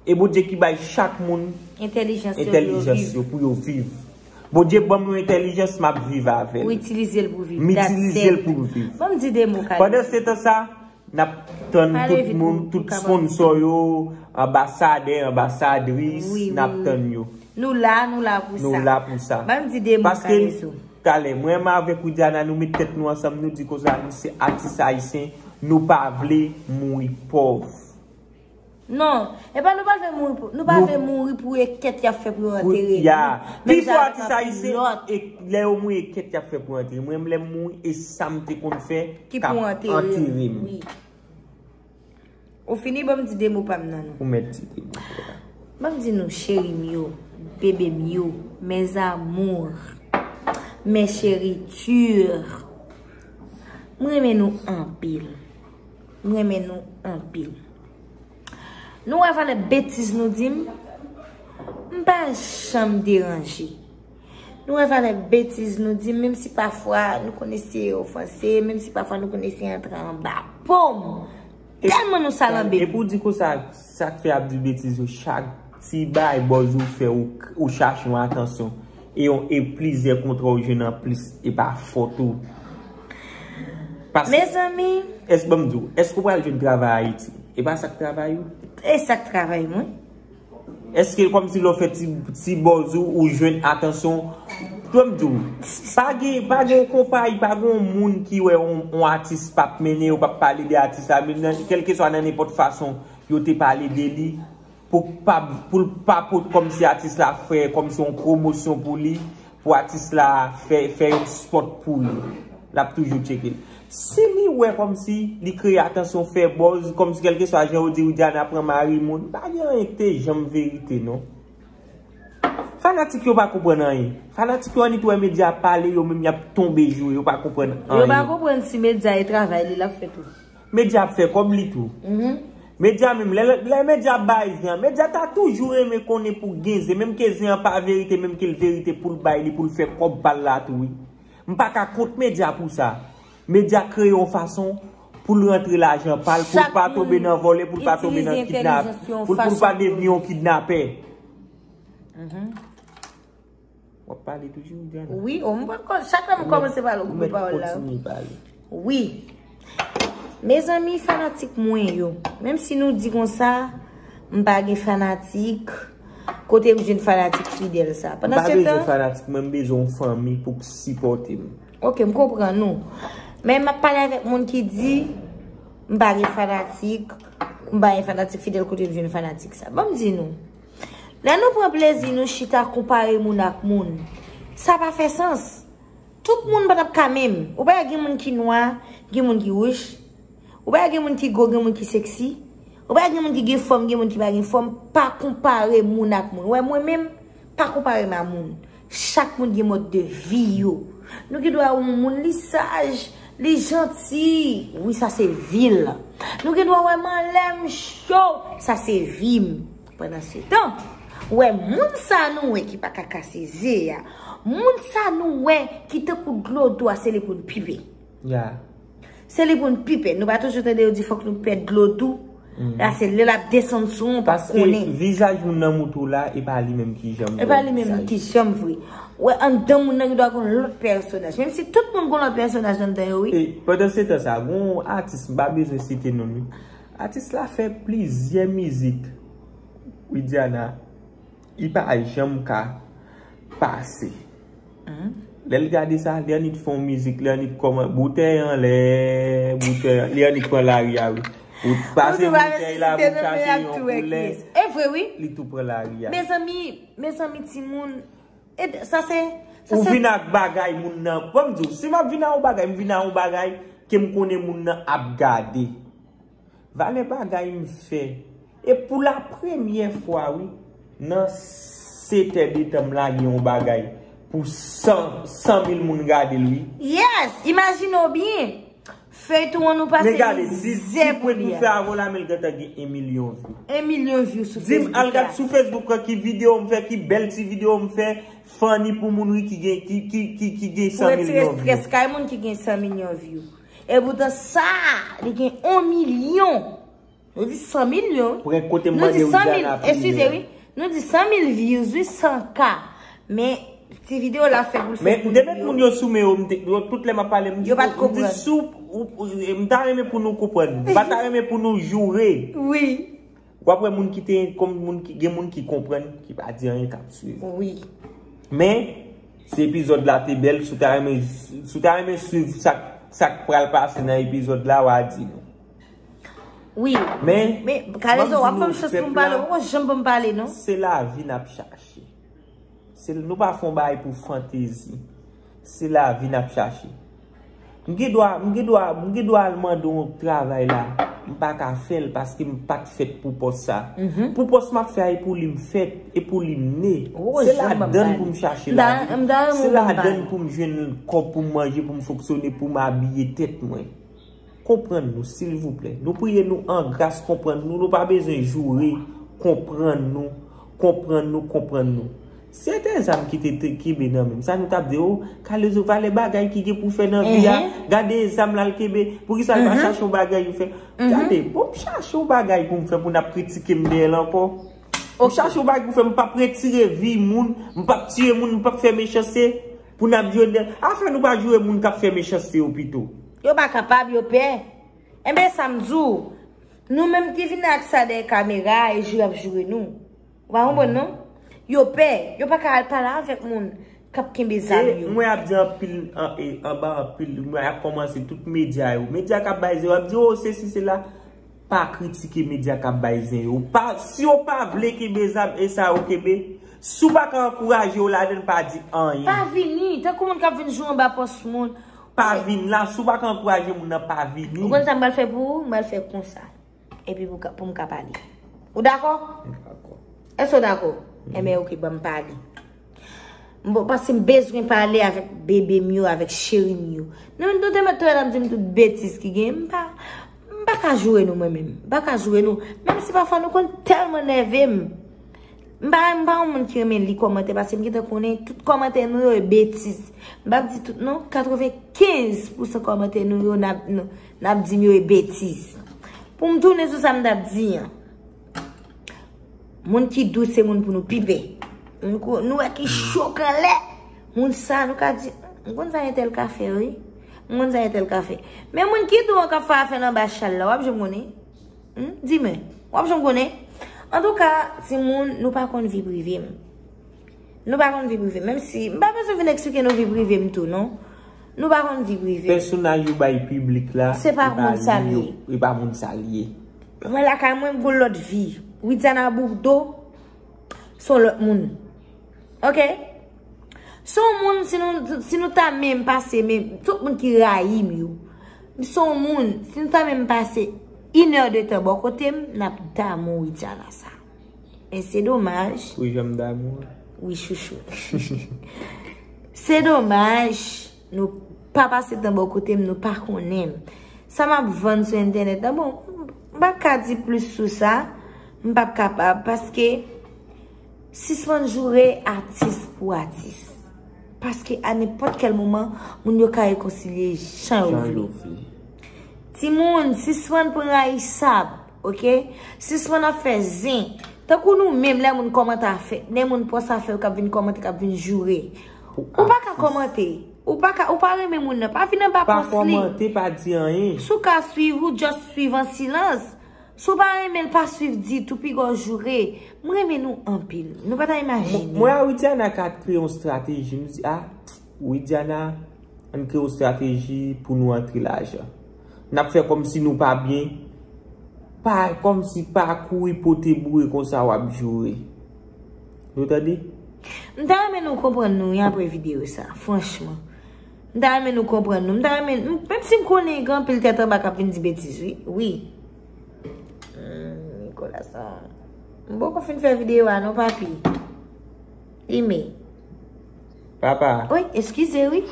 E Bondye ki bay chak moun entèlijans yo pou yo viv. Bondye ban m yon entèlijans, m ap viv avè l. Ou itilize l pou viv. M itilize l pou m viv. Ban m di de mo, Carlito. Pandan se tan sa, n ap tann tout moun, tout sponsò yo, anbasadè, anbasadris, n ap tann yo. Nou la, nou la pou sa. Nou la pou sa. Ban m di de mo, Carlito. Paske, talè, mwen menm avèk Widiana, nou met tèt nou ansanm, nou di konsa, nou se atis ayisyen, nou pa vle mouri pòv. Non, e pa nou pa vle mouri pou, nou pa vle mouri pou e kèt y ap fè pou yo antere nou. Menm jan avèk anpil lòt. Pi fò atis ayisyen, e lè yo mouri, e kèt y ap fè pou yo antere. Mwen, lè m mouri, e sa m te konn fè k ap antere m. Wi. Ou fini, ban m di de mo pa m nan, non. Ou mèt di de mo, frè. Ban m di nou, cheri m yo, bebe m yo, mes amours, mes chéritures, m renmen nou anpil. M renmen nou anpil. Nou wè valè betiz nou di m? M pa janm deranje. Nou wè valè betiz nou di m, menm si pafwa nou konn eseye ofanse, menm si pafwa nou konn eseye antre anba po m. Tèlman nou salanbe. Epi w di konsa, sa k fè y ap di betiz yo chak ti bagay bòz ou fè, ou, ou chache yon atansyon. E yon, e plizyè kontra ou jwenn anplis, e pa fòt ou. Paske, mezanmi, èske, ban m di w, èske w pral jwenn travay Ayiti? E pa sa k travay ou? E sa k travay mwen. Èske kòmsi lè w fè ti, ti bòz ou, ou jwenn atansyon? Ban m di w, pa gen, pa gen yon konpayi, pa gen yon moun ki wè yon, yon atis p ap mennen, yo p ap pale de atis la, menm nan, kèlkeswa nan nenpòt fason yo te pale de li, pou pa, pou l pa pot kòmsi atis la fè kòmsi yon pwomosyon pou li, pou atis la fè, fè yon spot pou li. L ap toujou tcheke l. Si li wè kòmsi li kreye atansyon, fè bòz, kòmsi kèlkeswa jan yo di Widiana pran mari moun, pa gen anyen ki te janm verite, non. Fanatik yo pa konprann anyen. Fanatik yo annik wè medya pale, yo menm y ap tonbe joure, yo pa konprann anyen. Yo pa konprann si medya e travay li l ap fè tou. Medya ap fè kòb li tou. Medya menm, lè, lè medya ap bay zen an, medya ta toujou renmen konnen pou gen zen, menm ke zen an pa verite, menm ke l verite pou l bay li, pou l fè kòb pa l la tou, wi. M pa ka kont medya pou sa. Medya kreye yon fason pou l rantre lajan pa l, pou l pa tonbe nan vòlè, pou l pa tonbe nan kidnap, pou l, pou l pa devni yon kidnapè. W ap pale toujou, Diana? Wi, o, m pa kò-, chak lè m kòmanse pale, ou koupe pawòl la. Kontinye pale. Wi. Mezanmi, fanatik mwen yo, menm si nou di konsa, m pa gen fanatik, kote m jwenn fanatik fidèl sa? M pa bezwen fanatik, mwen m bezwen yon fanmi pou k sipòte m. Ok, m konprann ou. Men m ap pale avèk moun ki di, m pa gen fanatik, m pa gen fanatik fidèl, kote m jwenn fanatik sa? Ban m di nou. Lè nou pran plezi, nou chita konpare moun ak moun. Sa pa fè sans. Tout moun pa t ap ka menm. Ou pa gen moun ki nwa, gen moun ki wouj. Ou pa gen moun ki gwo, gen moun ki seksi. Ou pa gen moun ki gen fòm, gen moun ki pa gen fòm. Pa konpare moun ak moun. Ou wè mwen menm, pa konpare m a moun. Chak moun gen mòd de vi yo. Nou gen dwa wè yon moun, li saj, li janti. Wi, sa se vi l. Nou gen dwa wè m anlè, m cho. Sa se vi m. Pandan se tan, ou wè moun sa nou wè ki pa ka kase ze a, moun sa nou wè ki tankou dlo dou a, se li pou n pipe. Ya. Se li pou n pipe. Nou pa toujou tande yo di fòk nou pèd dlo dou? La se lè l ap desann sou ou, ou p ap konnen. Paske vizaj moun nan moutou la, e pa li menm ki janm vre. E pa li menm ki janm vre. Ou wè anndan moun nan gen dwa gon lòt pèsonaj. Menm si tout moun gon lòt pèsonaj anndan yo, wi. E pandan se tan sa, gon atis, m pa bezwen site non l, wi. Atis la fè plizyè mizik, Widiana, li pa janm ka pase. Lè l gade sa, li annik fè yon mizik, li annik kòman, boutèy anlè, boutèy, li annik pran lari a, wi. Ou pase boutèy la, pou chache yon koulè, e vre, wi. Li tou pran lari a. Mezanmi, mezanmi, timoun, e sa se, sa se. Ou vin ak bagay moun nan. Ban m di w, si m ap vin ak yon bagay, m vin ak yon bagay ke m konnen moun nan ap gade. Valè bagay m fè. E pou la premyè fwa, wi, nan sete de tan m lage yon bagay pou san, san mil moun gade l, wi. Yes! Imajine w byen. Feyton an nou pase mizè pou li a. Men gade, di, di pwen nou fè avan la, men l gentan gen en milyon view. En milyon view sou Facebook la. Di m, al gad sou Facebook lan ki videyo m fè, ki bèl ti videyo m fè, funny pou moun, wi, ki gen, ki, ki, ki, ki gen san milyon view. Pou retire strès kay moun ki gen san milyon view. E poutan sa, li gen yon milyon. Nou di san milyon. Prè kote m mande Widiana ap rive. Eskize, wi. Nou di san mil views, wi, san K. Men, ti videyo la fè pou l fè pou nou. Men depi moun yo sou men yo, m te, yo, tout lè m ap pale, m di, m di sou, ou, ou, m ta renmen pou nou konprann. M pa ta renmen pou nou joure. Wi. W ap wè moun ki te, kòm moun ki, gen moun ki konprann, ki pa di anyen, k ap swiv. Wi. Men, si epizòd la te bèl, si w ta renmen, si w ta renmen swiv sa, sa k pral pase nan epizòd la, w a di nou. Wi. Men, men, Kalezo, w ap ban m chans pou m pale, ou pa janm ban m pale, non. Se lavi n ap chache. Se, nou pa fè yon bagay pou fantezi. Se lavi n ap chache. M gen dwa, m gen dwa, m gen dwa al mande yon travay la. M pa ka fè l paske m pa t fèt pou pòs sa. Pou pòs m ap fè a, e pou li m fèt, e pou li m ne. Se ladan l pou m chache lavi. Se ladan l pou m jwenn kòb pou m manje, pou m fonksyone, pou m abiye tèt mwen. Konprann nou, silvouplè. Nou priye nou an gras, konprann nou. Nou pa bezwen joure, konprann nou, konprann nou, konprann nou. Si se te zam ki te, te kenbe nan men m, sa nou t ap di, o, Kalezo, valè bagay ki gen pou fè nan vi a, gade zam l al kenbe, poukisa l pa chache yon bagay pou fè? Gade, bon, m chache yon bagay pou m fè pou n ap kritike m dèyè l ankò. M chache yon bagay pou fè, m p ap retire vi moun, m p ap tiye moun, m p ap fè mechanste pou n ap jwenn dèyè. Afè nou pa joure moun k ap fè mechanste yo pito. Yo pa kapab, yo pè. Enben, sa m di w, nou menm ki vin ak sa dèyè kamera a, e joure y ap joure nou. Ou pa konprann non? Yo pè, yo pa ka al pale avèk moun k ap kenbe zam yo. Mwen ap di anpil, an, e, anba anpil, mwen ap kòmanse tout medya yo. Medya k ap bay zero, ap di, o, sesi, sela. Pa kritike medya k ap bay zen yo. Pa, si yo pa vle kenbe zam, e sa yo kenbe. Si w pa ka ankouraje yo ladan l, pa di anyen. Pa vini, tankou moun k ap vin jou anba pòs moun. Pa vin la, si w pa ka ankouraje moun nan, pa vini. Ou konn sa m pral fè pou ou? M pral fè konsa. Epi pou ka, pou m ka pale. Ou dakò? M dakò. Èske w dakò? Enben, oke, ban m pale. M bon, paske m bezwen pale avèk bebe m yo, avèk cheri m yo. Nou, nou te mèt tou ap di m tout betiz ki gen. M pa, m pa ka joure nou, mwen menm. M pa ka joure nou. Menm si pafwa nou konn tèlman nève m. M pa, m pa yon moun ki renmen li kòmantè, paske m gentan konnen tout kòmantè nou yo e betiz. M p ap di tout non, katrevenkenz pousan kòmantè nou yo n ap, n, n ap di m yo e betiz. Pou m tounen sou sa m t ap di an. Moun ki dous se moun pou nou pi pè. Moun ko-, nou wè ki cho k anlè. Moun sa nou ka di, m konn sa entèl ka fè, wi. M konn sa entèl ka fè. Men moun ki dou an k ap fè afè l anba chal la, w ap janm konnen. Hmm? Di mwen, w ap janm konnen? Antouka, timoun, nou pa konn vi prive m. Nou pa konn vi prive m. Menm si, m pa bezwen vin eksplike nou vi prive m tou, non. Nou pa konn vi prive m. Pèsonaj yo bay piblik la, se pa moun sa l ye. E pa moun sa l ye. Mwen lakay mwen, m gon lòt vi. Widiana Bourdeau, se yon lòt moun. Oke? Se yon moun, si nou, si nou ta menm pase, menm, tout moun ki rayi m yo. Se yon moun, si nou ta menm pase inè de tan bò kote m, n ap damou Widiana sa. Men se domaj. Wi, jan m damou. Wi, chouchou. Se domaj, nou pa pase tan bò kote m, nou pa konnen m. Sa m ap vann sou entènèt la, bon, m pa ka di plis sou sa, m p ap kapab, paske sispann joure atis pou atis. Paske a nenpòt kèl moman, moun yo ka rekonsilye jan yo vle. Timoun, sispann pran rayisab, oke? Sispann ap fè zen. Tankou nou menm, lè moun kòmante afè, lè moun pòs afè yo k ap vin kòmante, k ap vin joure. Ou pa ka kòmante. Ou pa ka, ou pa renmen moun nan, pa vin anba pòs li. Pa kòmante, pa di anyen. Si w ka swiv, ou just swiv an silans. Si w pa renmen l, pa swiv ditou, piga w joure. M renmen nou anpil. Nou pa ta imajine. Mwen a Widiana ka kreye yon estrateji. M di, a, Widiana, ann kreye yon estrateji pou nou antre lajan. N ap fè kòmsi nou pa byen. Pa, kòmsi pa kouri pote boure konsa w ap joure. Nou tande? M ta renmen nou konprann nou wi apre videyo sa, franchman. M ta renmen nou konprann nou. M ta renmen, m, menm si m konnen gen anpil tèt anba k ap vin di betiz, wi. Wi. Hmm, Nicolas, non. M poko fin fè videyo a, non, papi. Ime. Papa. Wi, eskize, wi.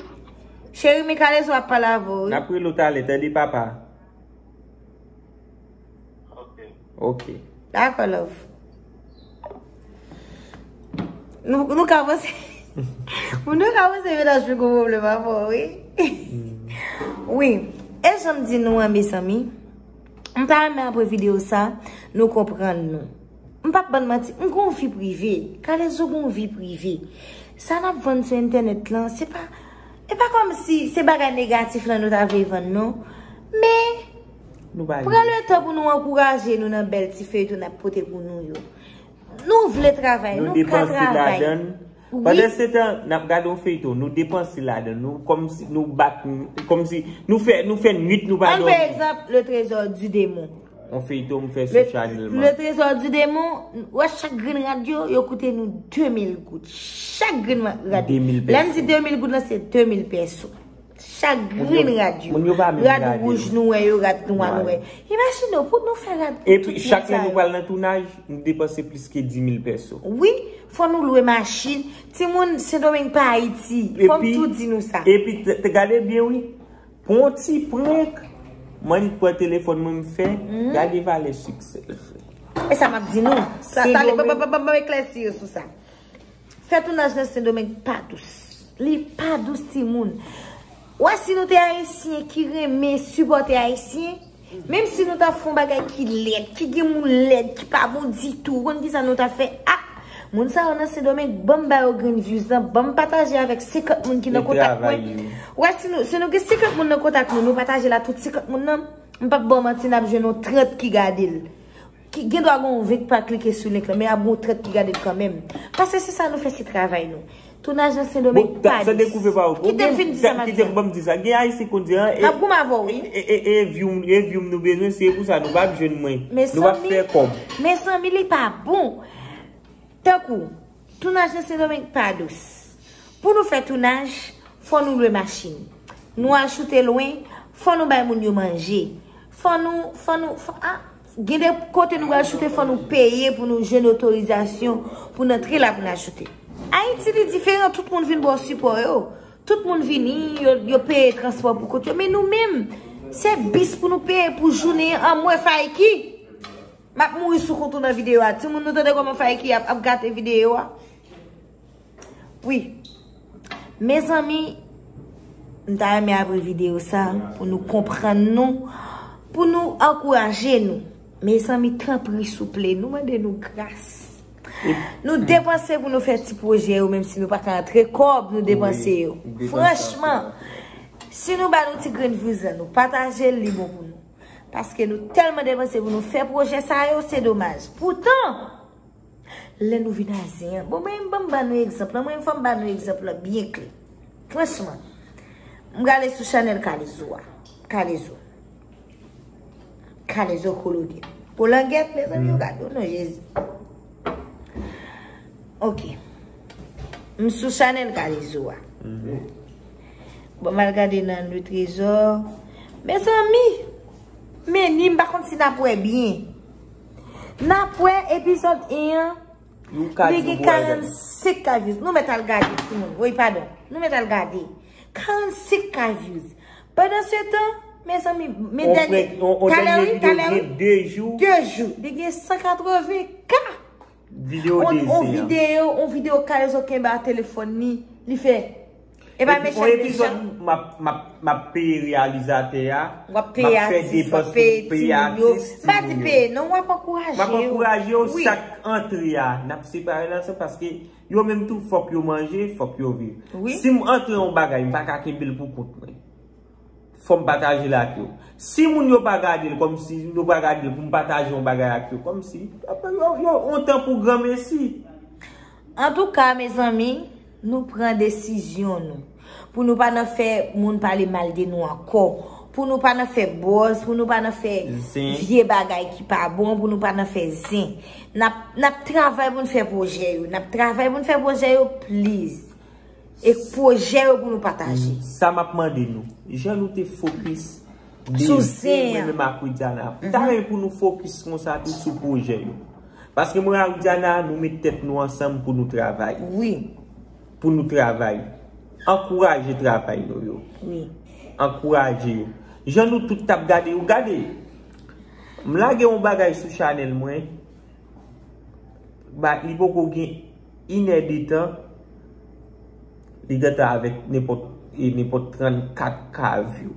Cheri, men Kalezo ap pale avè w, wi. N ap rele w talè, tande, papa. Ok. Dakò, love. Nou, nou ka panse, nou ka panse mennaj mwen gon pwoblèm avè w, wi. Wi. E jan m di nou an, mezanmi, m ta renmen apre videyo sa, nou konprann nou. M p ap bann manti, m gon vi prive. Kalezo gon vi prive. Sa n ap vann sou entènèt lan, se pa, e pa kòmsi se bagay negatif lan nou ta vle vann, non. Men, pran letan pou nou ankouraje nou nan bèl ti feyton n ap pote pou nou yo. Nou vle travay, nou ka travay. Wi. Pandan se tan, n ap gade yon feyton, nou depanse ladan, nou kòmsi, nou bat, kòmsi, nou fè, nou fè nwit, nou pa dòmi. Ann pran egzanp, Le Trésor du Démon. Yon feyton m fè sou Chanel, man. Le Trésor du Démon, wè chak grenn rad yo, yo koute nou de mil goud. Chak grenn rad. De mil pèso. Lè m di de mil goud lan, se de mil pèso. Chak grenn rad yo. Moun yo pa menm gade yo. Rad wouj nou wè yo, rad nwa nou wè. Imajine w, pou nou fè rad pou tout moun sa yo. Epi, chak lè nou pral nan tounaj, nou depanse plis ke dis mil pèso. Wi, fò nou lwe machin. Timoun, Sendomeng pa Ayiti. Fò m tou di nou sa. Epi, te, te gade byen, wi. Pou yon ti prank, m annik pran telefòn mwen, m fè, gade valè siksè l fè. E sa m ap di nou. Sa, talè, ban, ban, ban, ban m eklèsi yo sou sa. Fè tounaj nan Sendomeng pa dous. Li pa dous, timoun. Ou wè, si nou te Ayisyen ki renmen sipòte Ayisyen, menm si nou ta fè yon bagay ki lèd, ki gen moun lèd, ki pa bon ditou, ou konn kisa nou ta fè? Ah! Moun sa yo nan Sendomeng, ban m ba yo grenn views lan, ban m pataje avèk senkant moun ki nan kontak mwen. Ou wè, si nou, si nou gen senkant moun nan kontak nou, nou pataje l a tout senkant moun nan, m p ap ba w manti, n ap jwenn yon trant ki gade l. Ki gen dwa gen yon ven k pa klike sou link lan, men ap gen yon trant ki gade l kanmenm. Paske se sa nou fè, se travay nou. Tounaj nan Sendomeng pa dous. Kite m fin di sa m ap di an. Ban m di sa. Gen Ayisyen konn di an, e, m ap goumen avè w, wi. E, e, e, e view, e view m nou bezwen, se pou sa nou p ap jwenn mwen. Nou p ap fè kòb. Mezanmi, li pa bon. Tankou, tounaj nan Sendomeng pa dous. Pou nou fè tounaj, fò nou lwe machin. Nou al choute lwen, fò nou bay moun yo manje. Fò nou, fò nou, fò, ah, gen de kote nou pral choute, fò nou peye pou nou jwenn otorizasyon pou n antre la pou n al choute. Ayiti, li diferan, tout moun vin ba w sipò yo. Tout moun vini, yo, yo peye transpò pou kont yo. Men nou menm, se bis pou nou peye pou jounen an, m wè Fayki. M ap mouri sou kont ou nan videyo a. Timoun, nou tande kòman Fayki ap, ap gate videyo a? Wi. Mezanmi, m ta renmen apre videyo sa, pou nou konprann nou, pou nou ankouraje nou. Mezanmi, tanpri, souple, nou mande nou gras. Nou depanse pou nou fè ti pwojè yo, menm si nou pa ka antre kòb, nou depanse yo. Franchman, si nou ba nou ti grenn vizyon, nou pataje l, li bon pou nou. Paske nou tèlman depanse pou nou fè pwojè sa yo, se domaj. Poutan, lè nou vin a zen an, bon, mwen, ban m ba nou egzanp lan, mwen, fò m ba nou egzanp lan byen klè. Franchman, m gade sou chanèl Kalezo a. Kalezo. Kalezo Kolonèl. Kolangèt, mezanmi, yo gade w non, Jezi. Ok. M sou chanèl Kalezo a. Bon, m al gade nan Le Trésor. Mezanmi, men ni m pa konn si n ap wè byen. N ap wè epizòd en an. Li gen karannsenk K views. Nou mèt al gade, timoun. Wi, padon. Nou mèt al gade. Karannsenk K views. Pandan se tan, mezanmi, men dènye, talè wi, talè wi, de jou, li gen san katreven K. Videyo de zen an. On videyo, on videyo Kalezo kenbe a telefòn li, li fè. E pa mechan, mechan. Epi, on epizòd, m ap, m ap, m ap peye reyalizatè a, m ap fè depans pou peye atis, timoun yo. M pa di peye, non, w ap ankouraje yo. M ap ankouraje yo, wi. Chak antre a, n ap separe l ansanm paske yo menm tou, fòk yo manje, fòk yo viv. Wi. Si m antre yon bagay, m pa ka kenbe l pou kont mwen. Fò m pataje l ak yo. Si moun yo pa gade l, kòmsi yo pa gade l pou m pataje yon bagay ak yo, kòmsi, yo, yo, yon tan pou granmesi. Antouka, mezanmi, nou pran desizyon nou. Pou nou pa nan fè moun pale mal de nou ankò. Pou nou pa nan fè buzz, pou nou pa nan fè vye bagay ki pa bon, pou nou pa nan fè zen. N ap, n ap travay pou n fè pwojè yo. N ap travay pou n fè pwojè yo, please. E pwojè yo pou nou pataje. Sa m ap mande nou, jan nou te fokis de zen, mwen menm ak Widiana, m ta renmen pou nou fokis konsa tou sou pwojè yo. Paske mwen ak Widiana, nou met tèt nou ansanm pou nou travay. Wi. Pou nou travay. Ankouraje travay nou yo. Wi. Ankouraje yo. Jan nou tout t ap gade yo, gade. M lage yon bagay sou chanèl mwen. Ba, li poko gen inè de tan, li gentan avèk nenpòt, e, nenpòt trannkat K view.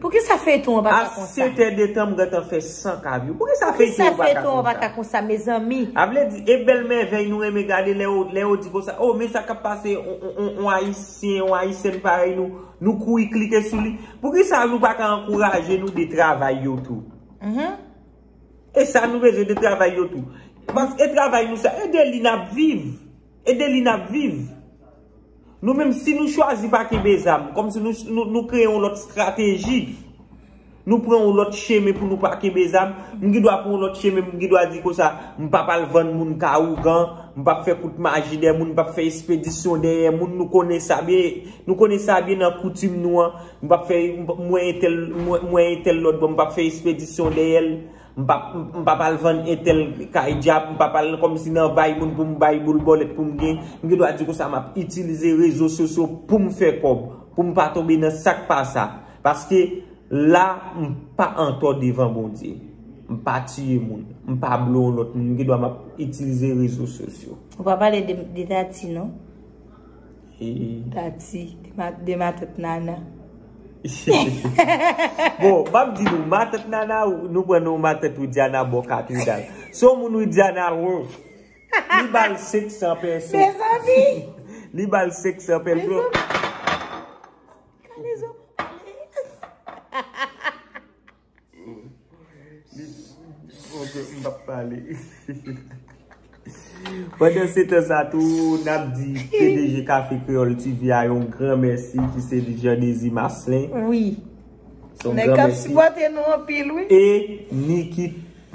Poukisa feyton an pa ka konsa? A sèt è de tan, m gentan fè san K view. Poukisa feyton an pa ka konsa, mezanmi? A vle di, e bèl mèvèy nou renmen gade lè yo, lè yo di konsa, "Oh, men sa k ap pase, on, on, on, on Ayisyen, on Ayisyèn parèy nou, nou kouri klike sou li." Poukisa nou pa ka ankouraje nou de travay yo tou? E sa nou bezwen de travay yo tou. Paske e travay nou sa, e de li n ap viv. E de li n ap viv. Nou menm, si nou chwazi pa kenbe zam, kòmsi nou, nou, nou kreye yon lòt estrateji. Nou pran yon lòt chemen pou nou pa kenbe zam. M gen dwa pran yon lòt chemen, m gen dwa di konsa, m p ap al vann moun ka ougan, m p ap fè kout maji dèyè moun, m p ap fè espedisyon dèyè moun. Nou konnen sa byen, nou konnen sa byen nan koutim nou an. M p ap fè, m p- m wè entèl, m wè, m wè entèl lòt bò, m p ap fè espedisyon dèyè l. M p ap, m p ap al vann entèl kay dyab, m p ap al kòmsi nan bay moun pou m bay boul bòlèt pou m gen. M gen dwa di konsa, m ap itilize rezo sosyo pou m fè kòb, pou m pa tonbe nan sa k pa sa. Paske la, m pa antò devan Bondye. M pa tiye moun. M pa blo yon lòt moun. M gen dwa m ap itilize rezo sosyo. Ou pa pale de, de Tati, non? E Tati, de ma, de matant Nana. Bon, m ap di nou, matant Nana, nou pran non matant Widiana bò katedral. Se yon moun Widiana love. Li ba l senk san pèso. Mezanmi! Li ba l senk san pèso. Mezanmi! Kalezo pa pale. Li, ok, m p ap pale. Pandan se tan sa tou, n ap di P D G Café Créole T V a yon gran mèsi, ki se Jean Désir Marcelin. Wi. Se yon gran mèsi. Nèg k ap sipòte nou anpil, wi. E Niki,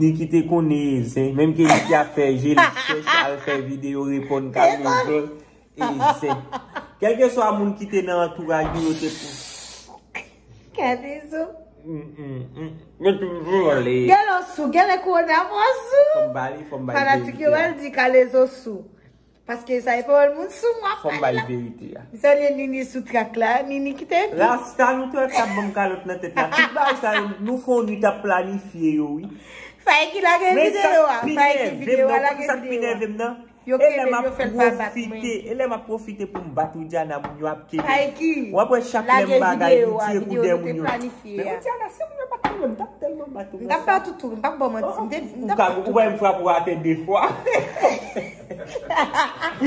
Niki te konnen zen, menm ke Niki ap fè je l chèch, al fè videyo reponn Kalezo. E zen. Kèlkeswa moun ki te nan antouraj nou, yo te pou. Kalezo. Mm, mm, mm. Yo toujou vòlè. Gèlè sou, gèlè kowona mwen sou. Fò m ba li, fò m ba li verite a. Fanatik yo al di Kalezo sou. Paske sa e pawòl moun sou mwen ap pale la. Fò m ba li verite a. M salye Nini sou trak la, Nini ki te epi. Rasta nou te wè k t ap ban m kalòt nan tèt la. Tout bagay sa yo, nou fè yon nuit ap planifye yo, wi. Fay ki lage videyo a, Fay ki videyo a, lage videyo a. Yo kenbe l, yo fè l pa bat mwen. E lè m ap pwofite pou m bat Widiana, moun yo ap kenbe. Fay ki lage videyo a, videyo nou te planifye a. Men Widiana, se moun yo bat mwen, m t ap tèlman bat ou. M t ap bat ou tou, m p ap ba w manti. M te, m t ap bat ou tou. Ou wè m frape w atè de fwa.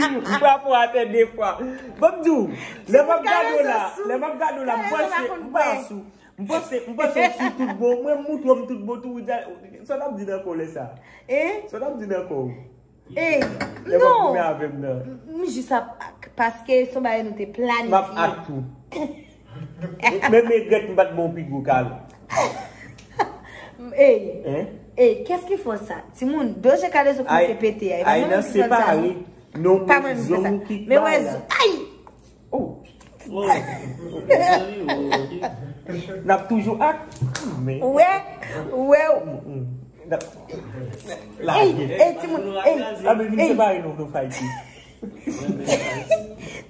M frape w atè de fwa. Ban m di w, lè m ap gade w la, lè m ap gade w la, m panse, m panse, m panse, m panse w sou tout bon. Mwen m moutre w m tout bon tou, Widiana. Sa w t ap di nan kò w lè sa? Sa w t ap di nan kò w? Ey, non. Lè w ap goumen avè m nan. M jis ap ak, paske se yon bagay nou te planifye. M ap ak tou. Men, men regrèt m pa t ba w pi gwo kalòt. Ey, ey, qu'est-ce qui fait ça? Timoun, Doja Kalezo kòmanse pete a. E pa mwen menm ki fè sa, non. Non, pa mwen menm ki fè sa. Men wè, ay! Oh. N ap toujou ak. Ou wè, ou wè. Ey, ey, timoun, ey, ey.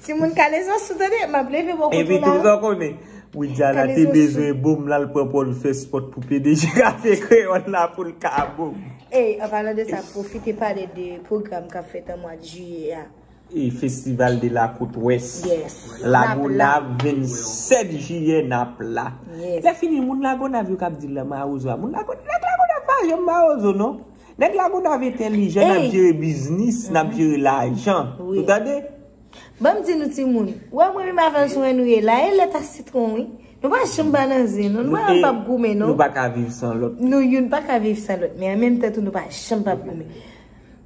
Timoun, Kalezo sou, tande, m ap leve bò kote w la. Epi tou sa w konnen, Widiana te bezwen bon m la, l pran pòl fè spòt pou P D G Café Créole la pou l ka bon. Ey, an palan de sa, pwofite pale de pwogram k ap fèt an mwa jiyè a. E Festival de la Côte Ouest. Yes. Lagonav, vennsèt jiyè, n ap la. Yes. Lè fini, moun Lagonav yo k ap di l la mawozo a. Moun Lagonav, nèg Lagonav pa janm mawozo, non. Nèg Lagonav entèlijan, n ap jere biznis, n ap jere lajan. Wi. Ou tande? Ban m di nou timoun, ou wè mwen menm avè l sou en nou ye la, e lèt ak sitwon, wi. Nou pa janm pa nan zen, non. Nou pa janm p ap goumen, non. Nou pa ka viv san lòt. Nou youn pa ka viv san lòt, men an menm tan tou, nou pa janm p ap goumen.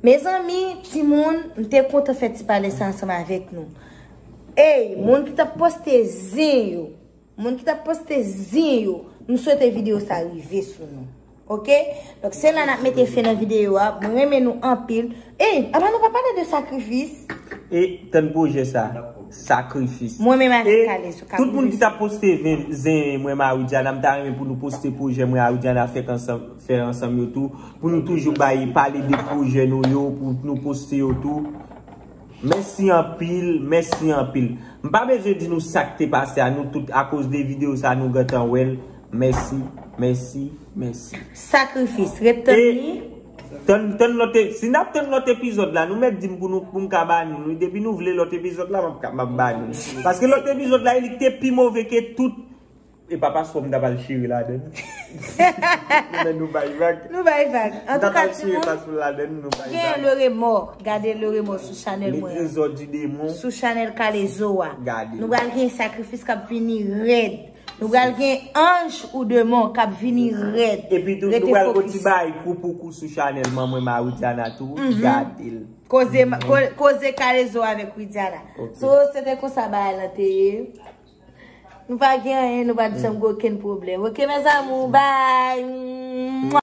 Mezanmi, timoun, m te kontan fè ti pale sa ansanm avèk nou. Ey, moun ki t ap poste zen yo, moun ki t ap poste zen yo, m swete videyo sa rive sou nou. Oke? Donk, se la n ap mete fen nan videyo a. Mwen renmen nou anpil. Ey, apa nou pa pale de sakrifis? E tann pwojè sa, sakrifis. Mwen menm avèk Kalezo k ap rive sou nou. E tout moun ki t ap poste zen, zen mwen, Marie Diana, m ta renmen pou nou poste pwojè mwen, Marie Diana, fèk ansanm. Fè ansanm yo tou, pou nou toujou bay, pale de pwojè nou yo, pou nou poste yo tou. Mèsi anpil, mèsi anpil. M pa bezwen di nou sa k te pase a, nou tout, akoz de videyo sa, nou gentan wè l. Mèsi, mèsi, mèsi. Sakrifis, ret tann li. E tann, tann lòt e-, si n ap tann lòt epizòd la, nou mèt di m pou nou, pou m ka ba nou, nou, depi nou vle lòt epizòd la, m ap ka, m ap ba nou. Paske lòt epizòd la, li te pi move ke tout. E pa paspò m t ap al chire ladann. Men nou bay vag. Nou bay vag. Antouka, timoun, gen Le Remords. Gade Le Remords sou chanèl mwen an. Les Trésors du Démon. Sou chanèl Kalezo a. Gade. Nou pral gen sakrifis k ap vini rèd. Nou pral gen anj ou demon k ap vini rèd. Epi tou, nou pral gen ti bagay kou pou kou sou chanèl manman Marie Diana tou. Gade l. Koze, ko-, koze Kalezo avèk Widiana. Ok. So, se te konsa bagay lan te ye. Nou pa gen anyen, nou pa t janm gen okenn pwoblèm. Ok, mes amours, bye.